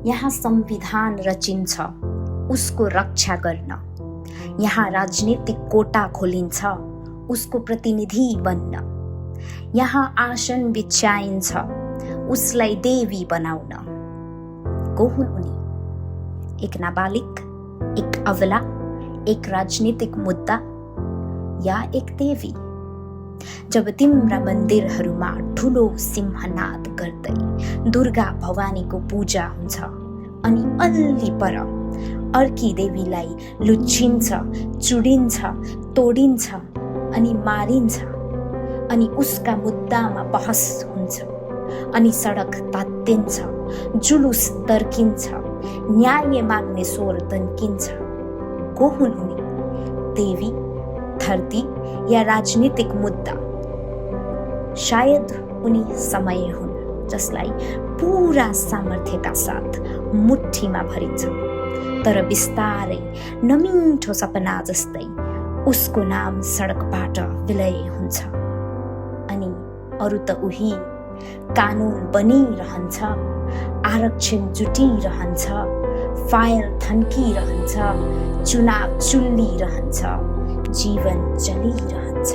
यहाँ संविधान रचिन्छ उसको रक्षा गर्न, यहाँ राजनीतिक कोटा खोलिन्छ उसको प्रतिनिधि बन्न, यहाँ आसन बिछ्याइन्छ उसलाई देवी बनाउन। को हुन् उनी? एक नाबालिग, एक अबला, एक राजनीतिक मुद्दा या एक देवी? जब तिम्रा मन्दिरहरूमा ठुलो सिंहनाद गर्दै दुर्गा भवानीको पूजा हुन्छ अनि अल्ली पर अर्की देवीलाई लुच्चिन्छ, चुडिन्छ, तोडिन्छ अनि मारिन्छ अनि उसका मुद्दामा बहस हुन्छ अनि सडक तात्तिन्छ, जुलुस तर्किन्छ, न्याय माग्ने स्वर तन्किन्छ। को हुन् उनी? देवी, धरती या राजनीतिक मुद्दा? शायद उनी समय हुन् जसलाई पूरा सामर्थ्यका साथ मुठ्ठीमा भरिन्छ, तर बिस्तारै नमिठो सपना जस्तै उसको नाम सडकबाट विलय हुन्छ। अनि अरू त उही कानुन बनिरहन्छ, आरक्षण जुटिरहन्छ, फाइल थन्किरहन्छ, चुनाव चुल्लिरहन्छ, जीवन चलिरहन्छ।